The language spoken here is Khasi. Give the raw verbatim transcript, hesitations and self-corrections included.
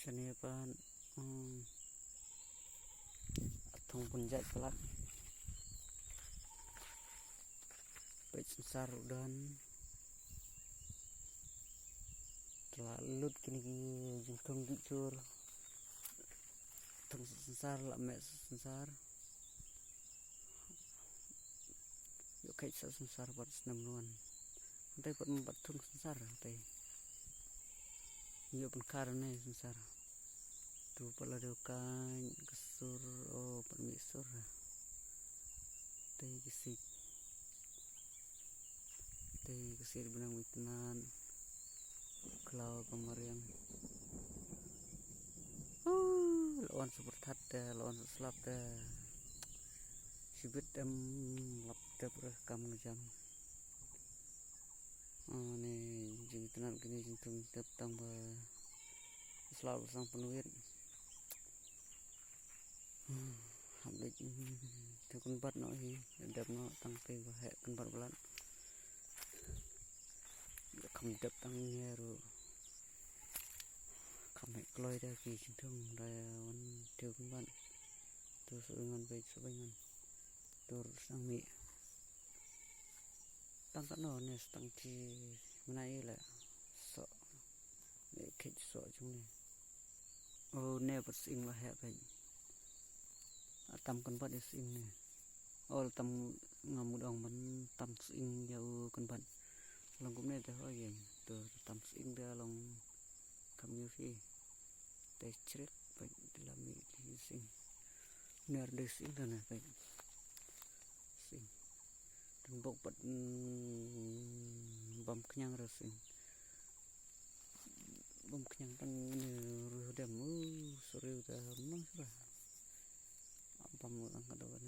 Kane pat, hmm, a thong pynjait palat. Peit synsar u don. Te la lut kine ki jingthung ki jur. Thung synsar la meh synsar. Ïoh kheit sa synsar bad snem nuan. Hyntai pat mbat thung synsar hyntai. Ïoh pynkar ne synsar. Tu pat la deu kan ka sur o pat mi sur. Tei ki sik. Tei ki sik benang mi tnan. Khlaw ka mariang. Uh, la on sa pyrthat te, la on sa slap te. Shibit em lap te pyrkam ngajam. Ani jingtnat kini jingtung tep tang ba slap sang pynwit. Hap leit te kynbat noh hi, dep noh tang te ba heh kynbat blat. Kham dep tang ne ruh. Kham heh kloi da ki jingtung da wan te kynbat. Tu sa ngan beit sa ngan. Tur sang mi. Tang katno ne stang ti mena i la so. Ne khet so jong ne. O ne pat sing la heh peit. Atam kynbat i sing ne. O tam ngam mudong ban tam sing ya u kynbat. Long kum ne te ho ye. Tu tam sing te long kam yu fi. Te chrik peit te la mi sing. Ner de sing te ne peit. Sing. Tun bok pat, mm, bam knyang ra sing. Bam knyang tang ne ruh dem, uh, suriu ta mang sura. Bam tang ka do ban